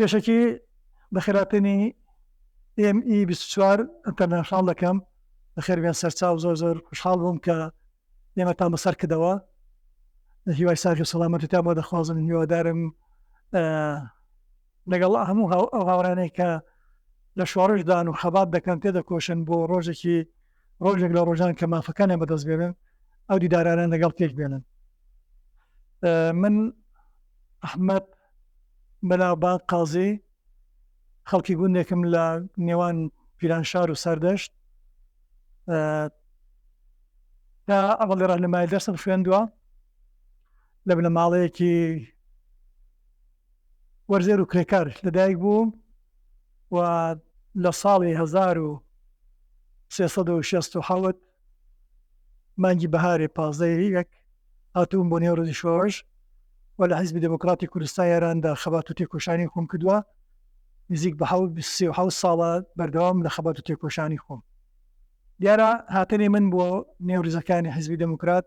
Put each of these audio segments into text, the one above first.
پێشەکی بەخێراتنی ئێم ئی 24 ئەنتەرناشناڵ دەکەم بەخێر بێن سەرچاو زۆر زۆر خوشحاڵ بووم کە ئێمەتان بەسەر کردەوە هیوای ساغی و سەلامەتیتان بۆ دەخوازم هیوادارم لەگەڵ هەموو ئەو هاوڕانەی کە لە شۆڕشدان و خەبات دەکەن تێدەکۆشن بۆ ڕۆژێکی ڕۆژێک لە ڕۆژان کە مافەکانیان بەدەست بێنن ئەو دیدارانە لەگەڵ پێک بێنن من ئەحمەد بەناوبانگ قازی خەڵکی گوندێکم لە نێوان پیرانشار و سەردەشت تا ئەوەڵی ڕەهنمای دەرسم خوێندووە لە بنەماڵەیەکی وەرزێر و کرێکار لەدایک بووم و لە ساڵی 1367 مانگی بەهارێ 15 یەک هاتووم بۆ نێو ڕزی شۆڕش و لە حیزبی دێموکراتی کوردستان ئێراندا خەبات و تێکۆشانی خۆم کردووە نزیک بە 37 ساڵە بەردەوام لە خەبات و تێکۆشانی خۆم دیارە هاتنی من بۆ نێو ریزەکانی حیزبی دێموکرات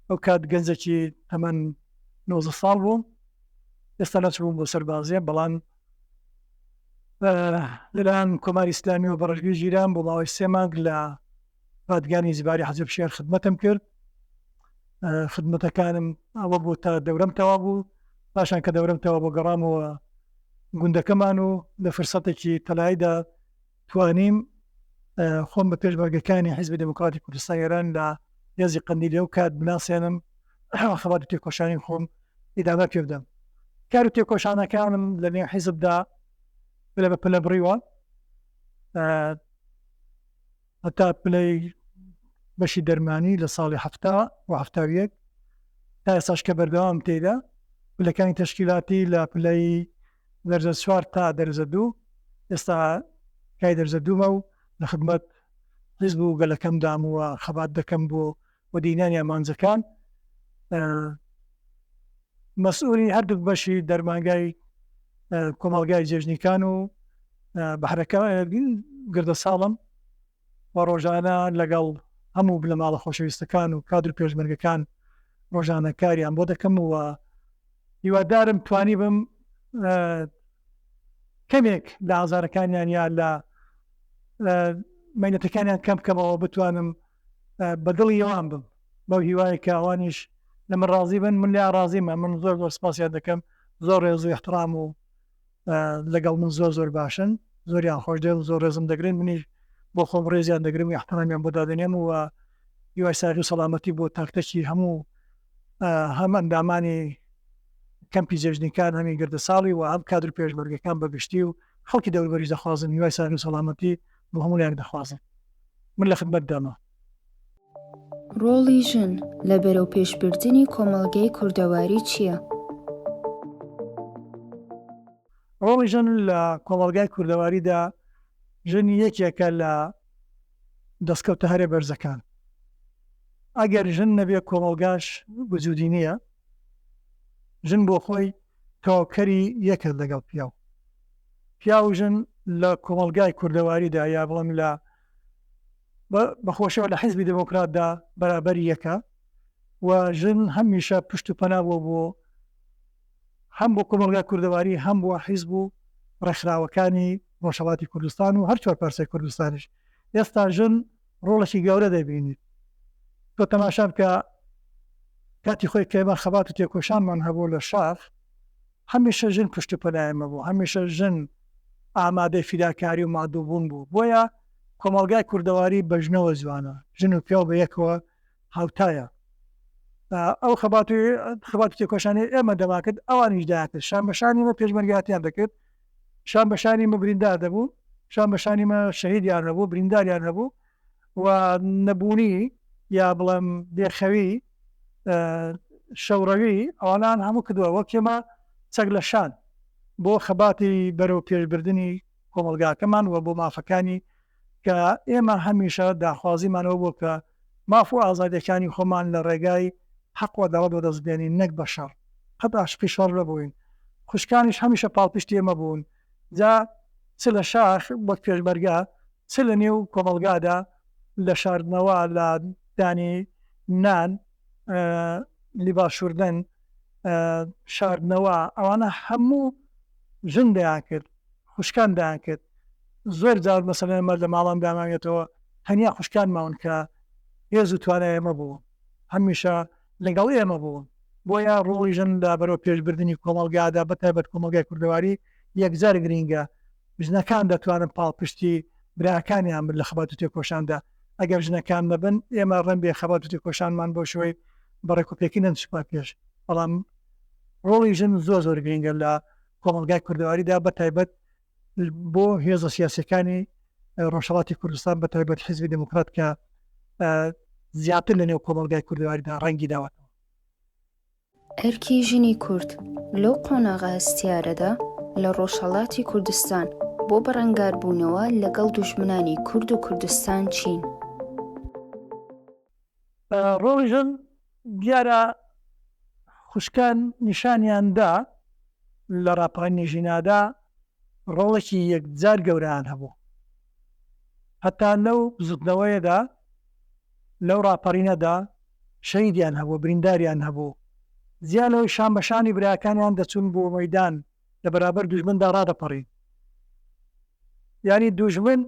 ئەو کات گەنجێکی تەمەن 19 ساڵ بووم ئێستا نەچبووم بۆ سەربازیە بەڵام لەلایەن کۆماری ئیسلامیەوە بە ڕەشگیر گیرام بۆ ماوەی سێ مانگ لە پادگانی زیباری حەجب شێر خدمەتم کرد خدمەتەکانم ئەوە بوو تا دەورەم تەوا بوو پاشان کە دەورەم تەوا بۆ گەڕامەوە گوندەکەمان و لە فرسەتێکی تەلایدا توانیم خۆم بە پێشمەرگەکانی حیزبی دێموکراتی کوردستان ئێران لە هێزی قەندیلی ئەو کات بناسێنم خەبات و تێکۆشانی خۆم ئیدامە پێ بدەم کار و تێکۆشانەکانم لە نێو حیزبدا پلە بە پلە بڕیوە هەتا پلەی بەشی دەرمانی لە ساڵی هەفتا و هەفتاویەک تا ئێستاش کە بەردەوام تێدا پلەکانی تەشکیلاتی لە پلەی دەرجە چوار تا دەرجە دوو ئێستا کای دەرجە دوومە و لە خدمەت حیزب و گەلەکەمدام و خەبات دەکەم بۆ وەدینانی ئامانجەکان مەسئولی هەردووک بەشی دەرمانگای کۆمەڵگای جێژنیکان و بەحرەکە گردە ساڵم و ڕۆژانە لەگەڵ هەموو بنەماڵە خۆشەویستەکان و کادر و پێشمەرگەکان ڕۆژانە کاریان بۆ دەکەم و هیوادارم توانی بم کەمێک لە ئازارەکانیان یا لە مەینەتەکانیان کەم بکەمەوە بتوانم بە دڵی ئەوان بم بەو هیوایە کە ئەوانیش لە من ڕازی بن من لێیان ڕازیمە من زۆر زۆر سپاسیان دەکەم زۆر ڕێز و احترام و لەگەڵ من زۆر زۆر باشن زۆریان خۆش دێ و زۆر ڕێزم دەگرن منیش بۆ خۆم ڕێزیان دەگرم و احترامیان بۆ دادەنێم و هیوای ساغی و سەڵامەتی بۆ تاکتەکی هەموو هەم ئەندامانی کەمپی جێژنیکان هەمی گردە ساڵی و هەم کادر پێشمەرگەکان بە گشتی و خەڵکی دەوروبەریش دەخوازم هیوای ساغی و سەڵامەتی بۆ هەموو لایەک دەخوازم من لە خدمەتدامە. ڕۆڵی ژن لە بەرەوپێشبردنی کۆمەڵگەی کوردەواری چییە؟ ڕۆڵی ژن لە کۆمەڵگای کوردەواریدا ژن یەکێکە لە دەستکەوتە هەرە بەرزەکان. ئەگەر ژن نەبێ کۆمەڵگاش وجودی نییە. ژن بۆ خۆی تەواوکەری یەکە لەگەڵ پیاو. پیاو و ژن لە کۆمەڵگای کوردەواریدا یا بڵێم لە بە خۆشیەوە لە حیزبی دێمۆکراتدا بەرابەری یەکە و ژن هەمیشە پشت و پەنا بووە بۆ هەم بۆ کۆمەڵگای کوردەواری هەم بۆ حیزب و ڕێکخراوەکانی ڕۆژهەڵاتی کوردستان و هەر چوار پارچەی کوردستانیش ئێستا ژن ڕۆڵێکی گەورە دەبینیت تۆ تەماشا بکە کاتی خۆی کە ئێمە خەبات و تێکۆشانمان هەبوو لە شاخ هەمیشە ژن پشت و پەنای ئێمە بوو هەمیشە ژن ئامادەی فیداکاری و مادووبوون بوو بۆیە کۆمەڵگای کوردەواری بە ژنەوە جوانە ژن و پیاو بە یەکەوە هاوتایە ئەو خەبات و خەبات و تێکۆشانی ئێمە دەماکرد ئەوانیش دایان کرد شان بە شانی مە پێشمەرگاتیان دەکرد شان بە شانی مە بریندار دەبوو شان بە شانی مە شەهیدیان هەبوو برینداریان هەبوو و نەبوونی یا بڵێم بێخەوی شەوڕەوی ئەوانان هەموو کردووە وەک ئێمە چەک لە شان بۆ خەباتی بەرەو پێشبردنی کۆمەڵگاکەمان و بۆ مافەکانی کە ئێمە هەمیشە داخوازیمان ئەوە بووە کە ماف و ئازادیەکانی خۆمان لە ڕێگای حەق و عەداڵەت وەدەست بێنین نەک بە شەڕ قەت ئاشقی شەڕ نەبووین خوشکانیش هەمیشە پاڵپشتی ئێمە بوون جا چ لە شاخ وەک پێشمەرگە چ لە نێو کۆمەڵگادا لە شاردنەوە لە دانی نان لیباس شوردن شاردنەوە ئەوانە هەموو. ژن دەیان کرد، خوشکان دەیان کرد. زۆر جار مەسەلەن ئێمە لە ماڵان داماویەتەوە تەنیا خوشکان ماون کە هێز و توانای ئێمە بوون، هەمیشە لەگەڵ ئێمە بوون. بۆیە ڕۆڵی ژن لە بەرەو پێشبردنی کۆمەڵگادا بە تایبەت کۆمەڵگای کوردەواری یەکجار گرینگە. ژنەکان دەتوانن پاڵپشتی براکانیان بن لە خەبات و تێکۆشاندا. ئەگەر ژنەکان نەبن ئێمە ڕەنبێ خەبات و تێکۆشانمان بەو شێوەی بە ڕێکوپێکی نەچووە پێش. بەڵام ڕۆڵی ژن زۆر زۆر گرینگە لە کۆمەڵگای کوردەواریدا بە تایبەت بۆ هێزە سیاسەکانی ڕۆژهەڵاتی کوردستان بە تایبەت حیزبی دێموکرات کە زیاتر لە نێو کۆمەڵگای کوردەواریدا ڕەنگی داوەتەوە. ئەرکی ژنی کورد لەو قۆناغە هەستیارەدا لە ڕۆژهەڵاتی کوردستان بۆ بەرەنگاربوونەوە لەگەڵ دوژمنانی کورد و کوردستان چین؟ ڕۆڵی ژن دیارە خوشکان نیشانیان دا لە ڕاپەڕینی ژینادا ڕۆڵێکی یەکجار گەورەیان هەبوو هەتا لەو بزوتنەوەیەدا لەو ڕاپەڕینەدا شەهیدیان هەبوو برینداریان هەبوو جیا لەوەی شان بە شانی براکانیان دەچوون بۆ مەیدان لە بەرابەر دوژمندا ڕادەپەڕین یانی دوژمن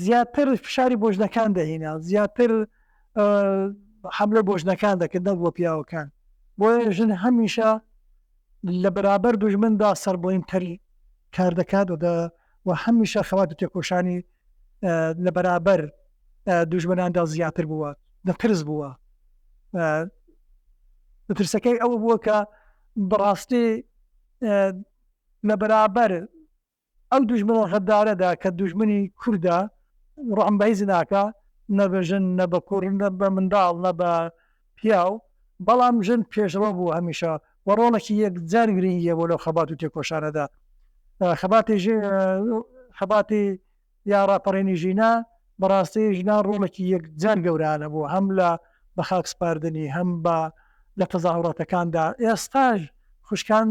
زیاتر فشاری بۆ ژنەکان دەهینا زیاتر حملە بۆ ژنەکان دەکرد نەک بۆ پیاوەکان بۆیە ژن هەمیشە لە بەرابەر دوژمندا سەربڵیندتر کار دەکات و هەمیشە خەبات و تێکۆشانی لە بەرابەر دوژمناندا زیاتر بووە دەترس بووە ترسەکەی ئەوە بووە کە بەڕاستی لە بەرابەر ئەو دوژمنە غەدارەدا کە دوژمنی کوردە ڕەحم بە هیچ ناکا نە بە ژن نە بە کوڕ نە بە منداڵ نە بە پیاو بەڵام ژن پێشڕەو بوو هەمیشە و ڕۆڵێکی یەکجار گرنگی هەبوو لەو خەبات و تێکۆشانەدا خەباتی خەباتی یا ڕاپەڕینی ژینا بەڕاستی ژنان ڕۆڵێکی یەکجار گەورەیان هەبوو هەم لە بە خاک سپاردنی هەم بە لە تەزاهوڕاتەکاندا ئێستاش خوشکان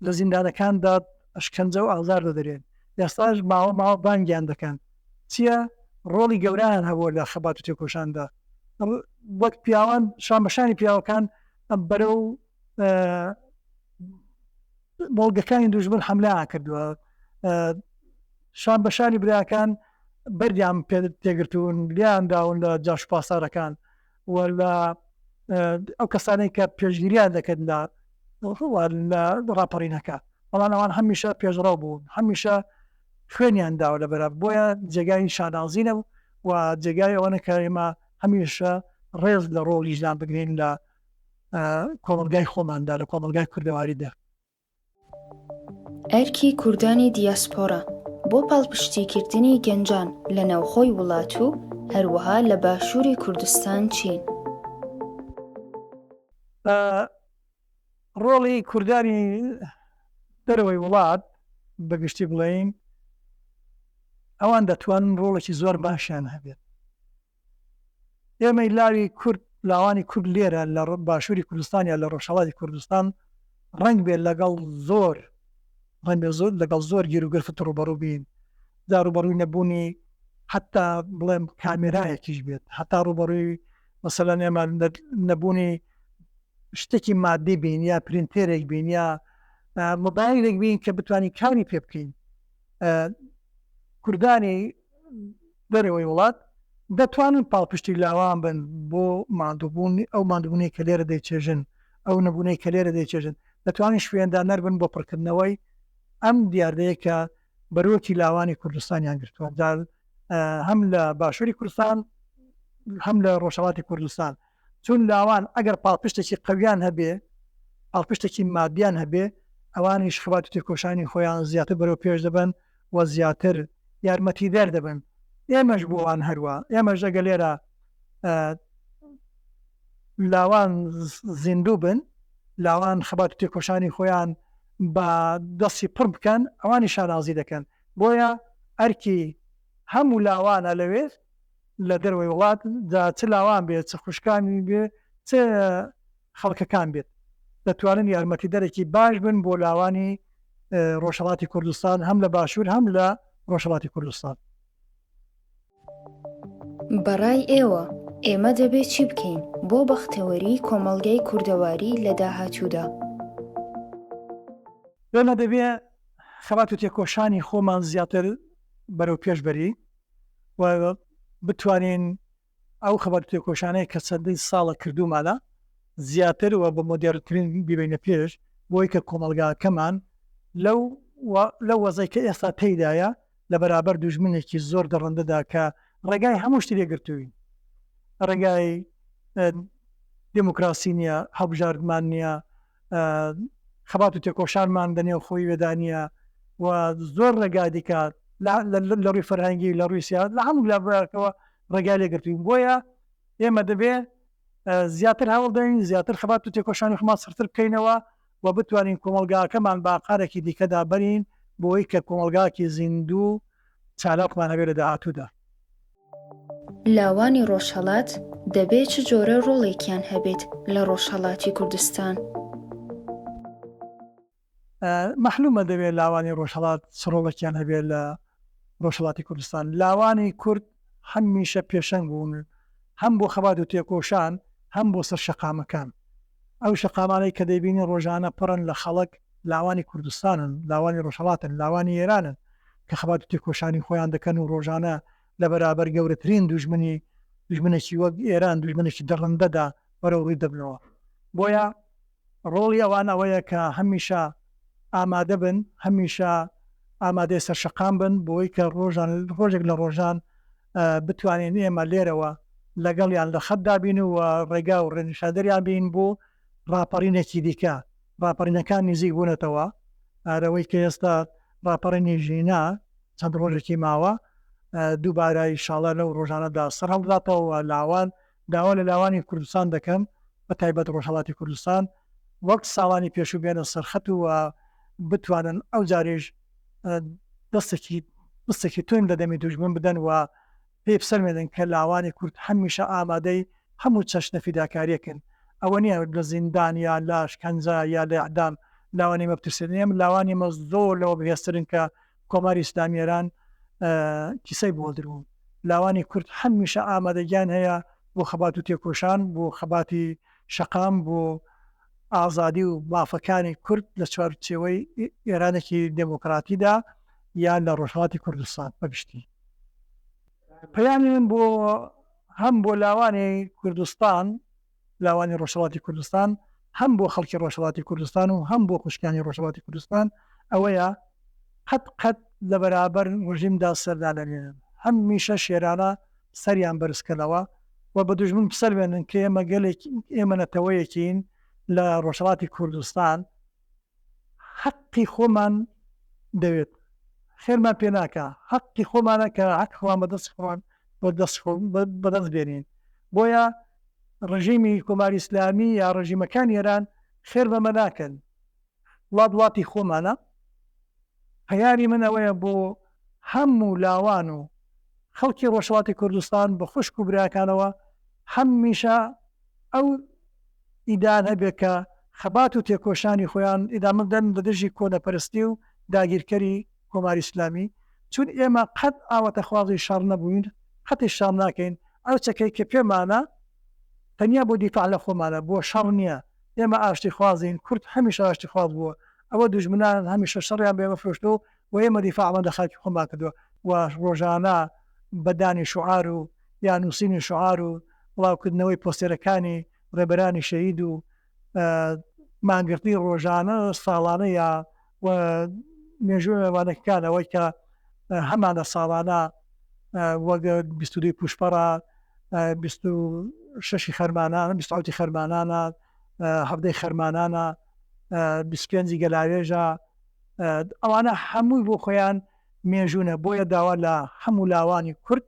لە زیندانەکاندا ئەشکەنجە و ئازار دەدرێن ئێستاش ماوە ماوە بانگیان دەکەن چییە ڕۆڵی گەورەیان هەبووە لە خەبات و تێکۆشاندا وەک پیاوان شان بە شانی پیاوەکان بەرەو مۆڵگەکانی دوژمن حەملەیان کردووە شان بە شانی براکان بەردیان تێگرتوون لیان داون لە جاش پاسارەکان و لە ئەو کەسانەی کە پێشگیریان دەکرد لە لە ڕاپەڕینەکە بەڵام ئەوان هەمیشە پێشڕەو بوون هەمیشە خوێنیان داوە لە بەرا بۆیە جێگای شانازینە و جێگای ئەوەنە کە ئێمە هەمیشە ڕێز لە ڕۆڵی ژنان بگرین لە کۆمەڵگای خۆماندا لە کۆمەڵگای کوردەواریدا. ئەرکی کوردانی دیاسپۆرا بۆ پاڵپشتیکردنی گەنجان لە ناوخۆی وڵات و هەروەها لە باشووری کوردستان چین؟ ڕۆڵی کوردانی دەرەوەی وڵات بە گشتی بڵێین ئەوان دەتوانن ڕۆڵێکی زۆر باشیان هەبێت. ئێمەی لاوی کورد، لاوانی کورد لێرە لە باشووری کوردستان یا لە ڕۆژهەڵاتی کوردستان ڕەنگ بێت لەگەڵ زۆر ڕەنگ بێت زۆر لەگەڵ زۆر گیروگرفت ڕووبەڕوو بین، جا ڕووبەڕووی نەبوونی حەتتا بڵێم کامێرایەکیش بێت، هەتا ڕووبەڕووی مەسەلەن ئێمە نەبوونی شتێکی مادی بین یا پرینتێرێک بین یا مۆبایلێک بین کە بتوانین کاری پێ بکەین. کوردانی دەرەوەی وڵات دەتوانن پاڵپشتی لاوان بن بۆ ماندووبوون ئەو ماندووبوونەی کە لێرە دەیچێژن ئەو نەبوونەی کە لێرە دەیچێژن دەتوانن شوێندانەر بن بۆ پڕکردنەوەی ئەم دیاردەیە کە بەرۆکی لاوانی کوردستانیان گرتووە جا هەم لە باشووری کوردستان هەم لە ڕۆژهەڵاتی کوردستان چون لاوان ئەگەر پاڵپشتێکی قەویان هەبێ پاڵپشتێکی مادیان هەبێ ئەوانیش خەبات و تێکۆشانی خۆیان زیاتر بەرەو پێش دەبەن و زیاتر یارمەتیدەر دەبن ئێمەش بۆوان هەروە ئێمەش ئەگە لێرە لاوان زیندوو بن لاوان خەبات و تێکۆشانی خۆیان بە دەستی پڕ بکەن ئەوانی شانازی دەکەن بۆیە ئەرکی هەموو لاوانە لەوێ لە دەرەوەی وڵات جا چ لاوان بێت چ خوشکانی بێ چ خەڵکەکان بێت دەتوانن یارمەتیدەرێکی باش بن بۆ لاوانی ڕۆژهەڵاتی کوردستان هەم لە باشوور هەم لە ڕۆژهەڵاتی کوردستان. بەڕای ئێوە ئێمە دەبێ چی بکەین بۆ بەختەوەریی کۆمەڵگای کوردەواری لە داهاتوودا؟ ئێمە دەبێ. خەبات و تێکۆشانی خۆمان زیاتر بەرەو پێش بەرین و بتوانین ئەو خەبات و تێکۆشانەی کە چەندین ساڵە کردوومانە زیاتر و بە مۆدێرنترین بیبەینە پێش بۆی کە کۆمەڵگاکەمان لەو لەو وەزەی کە ئێستا تێیدایە لە بەرابەر دوژمنێکی زۆر دڕندەدا کە ڕێگای هەموو شتی لێ گرتووین ڕێگای دێموکراسی نییە هەڵبژاردمان نییە خەبات و تێکۆشانمان لە نێو خۆی وێدا نییە و زۆر ڕێگا دیکە لە ڕووی فەرهەنگی لە ڕووی سیا لە هەموو لابەکەوە ڕێگای لێگرتوین بۆیە ئێمە دەبێ زیاتر هەوڵ دەین زیاتر خەبات و تێکۆشانی خۆمان سڕتر بکەینەوە و بتوانین کۆمەڵگاکەمان بە ئاقارێکی دیکەدا بەرین بۆی کە کۆمەڵگاکی زیندوو چالاکمان هەبێت لە داهاتوودا. لاوانی ڕۆژهەڵات دەبێ چ جۆرە ڕۆڵێکیان هەبێت لە ڕۆژهەڵاتی کوردستان؟ مەحلومە دەبێت لاوانی ڕۆژهەڵات چ ڕۆڵێکیان هەبێت لە ڕۆژهەڵاتی کوردستان. لاوانی کورد هەمیشە پێشەنگ بوون هەم بۆ خەبات و تێکۆشان هەم بۆ سەر شەقامەکان. ئەو شەقامانەی کە دەیبینین ڕۆژانە پڕن لە خەڵک لاوانی کوردستانن، لاوانی ڕۆژهەڵاتن، لاوانی ئێرانن کە خەبات و تێکۆشانی خۆیان دەکەن و ڕۆژانە لە بەرابەر گەورەترین دوژمنی دوژمنێکی وەک ئێران دوژمنێکی دڕندەدا بەرەوڕووی دەبنەوە. بۆیە ڕۆڵی ئەوان ئەوەیە کە هەمیشە ئامادە بن، هەمیشە ئامادەی سەر شەقام بن بۆی کە ڕۆژان ڕۆژێک لە ڕۆژان بتوانین ئێمە لێرەوە لەگەڵیان لە خەتدا بین و ڕێگا و ڕێنیشاندەریان بین بۆ ڕاپەڕینێکی دیکە. ڕاپەڕینەکان نزیک بوونەتەوە، ئەوەی کە ئێستا ڕاپەڕینی ژینا چەند ڕۆژێکی ماوە، دووبارە ئیشاڵا لەو ڕۆژانەدا سەرهەڵداتەوە لاوان داوا لە لاوانی کوردستان دەکەم بە تایبەت ڕۆژهەڵاتی کوردستان وەک ساڵانی پێشوو بێنە سەرخەت و بتوانن ئەو جارێش دەستێکی بستێکی توند لە دەمی دوژمن بدەن و پێی بسەلمێنن کە لاوانی کورد هەمیشە ئامادەی هەموو چەشنە فیداکاریەکن ئەوە نییە لە زیندان یا لە شکەنجە یا لە ئیعدام لاوانی مە بترسێنن ئێمە لاوانی مە زۆر لەوە بەهێزترن کە کۆماری ئیسلامی ئێران کیسەی بۆ درون. لاوانی کورد هەمیشە ئامادەگیان هەیە بۆ خەبات و تێکۆشان، بۆ خەباتی شەقام، بۆ ئازادی و مافەکانی کورد لە چوارچێوەی ئێرانێکی دێموکراتیدا یان لە ڕۆژهەڵاتی کوردستان بە گشتی. پەیامی من بۆ هەم بۆ لاوانی کوردستان لاوانی ڕۆژهەڵاتی کوردستان هەم بۆ خەڵکی ڕۆژهەڵاتی کوردستان و هەم بۆ خوشکانی ڕۆژهەڵاتی کوردستان ئەوەیە قەت قەت لە بەرابەر ڕژیمدا سەردانەنێنن هەمیشە شێرانە سەریان بەرزکەنەوە و بە دوژمن بسەلمێنن کە ئێمە گەلێک ئێمە نەتەوەیەکین لە ڕۆژهەڵاتی کوردستان حەقی خۆمان دەوێت خێرمان پێ ناکا حەقی خۆمانە کە حەق خۆمان بەدەست خۆمان بەدەست بەدەست بێنین بۆیە ڕژیمی کۆماری ئیسلامی یا ڕژیمەکانی ئێران خێر بەمە ناکەن وڵات وڵاتی خۆمانە پەیامی من ئەوەیە بۆ هەموو لاوان و خەڵکی ڕۆژهەڵاتی کوردستان بە خوشک و براکانەوە هەمیشە ئەو ئیدان هەبێ کە خەبات و تێکۆشانی خۆیان ئیدامە بدەن لە دژی کۆنەپەرستی و داگیرکەری کۆماری ئیسلامی چون ئێمە قەت ئاواتەخوازی شەڕ نەبووین قەتیش شەڕ ناکەین ئەو چەکەی کە پێمانە تەنیا بۆ دیفاع لە خۆمانە بۆ شەڕ نییە ئێمە ئاشتیخوازین کورد هەمیشە ئاشتیخواز بووە ئەوە دوژمنان هەمیشە شەڕیان بە ئێمە فرۆشتووە و ئێمە دیفاعمان لە خاکی خۆمان کردووە و ڕۆژانە بە دانی شوعار و یا نووسینی شوعار و بڵاوکردنەوەی پۆستێرەکانی ڕێبەرانی شەهید و مانگرتنی ڕۆژانە ساڵانە یا مێژووانەکان ئەوەی کە هەمانە ساڵانە وەک 22 پوشپەڕە 26 خەرمانانە 27 خەرمانانە هەفتەی خەرمانانە 25 گەلاوێژە ئەوانە هەمووی بۆ خۆیان مێژوونە بۆیە داوا لە هەموو لاوانی کورد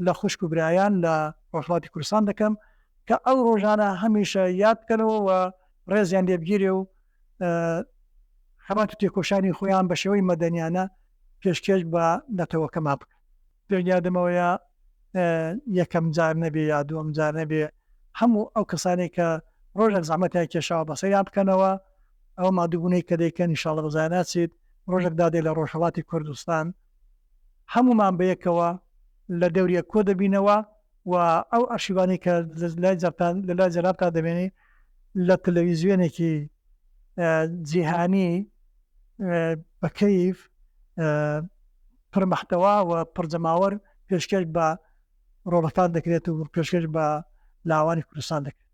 لە خوشک و برایان لە ڕۆژهەڵاتی کوردستان دەکەم کە ئەو ڕۆژانە هەمیشە یاد بکەنەوە و ڕێزیان لێ بگیرێ و خەبات و تێکۆشانی خۆیان بە شێوەی مەدەنیانە پێشکێش بە نەتەوەکەمان بکەن. پێشنیادمەوەیە یەکەم جار نەبێ یا دووەم جار نەبێ هەموو ئەو کەسانەی کە ڕۆژێک زەحمەتیان کێشاوە بەسەریان بکەنەوە ئەو مادووبوونەی کە دەیکەن ئیشاڵڵە بەزایە ناچیت ڕۆژێک دادێ لە ڕۆژهەڵاتی کوردستان هەموومان بەیەکەوە لە دەوریەک کۆ دەبینەوە و ئەو ئەرشیوانەی کە لای جەرتان لە لای جەنابتان دەبێنی لە تەلەویزیۆنێکی جیهانی بە کەیف. پڕ مەحتەوا و پڕ جەماوەر پێشکێش بە ڕۆڵەکان دەکرێت و پێشکێش بە لاوانی کوردستان دەکرێت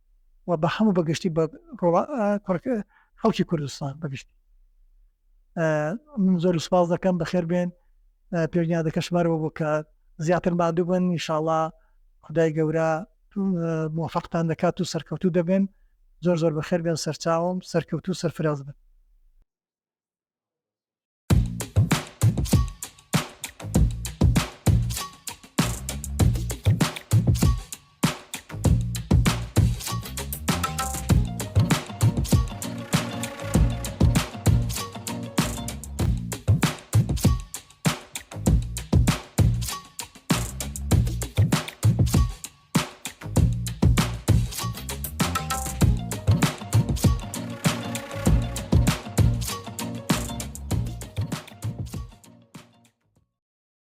و بە هەموو بەگشتی بە خەڵکی کوردستان بەگشتی من زۆر سپاس دەکەم بەخێر بێن پێشنیادەکەشمارەوە بۆ کە زیاتر مادوو بن ئینشاڵا خدای گەورە موفقتان دەکات و سەرکەوتوو دەبن زۆر زۆر بەخێر بێن سەرچاوم سەرکەوتوو سەرفراز بن.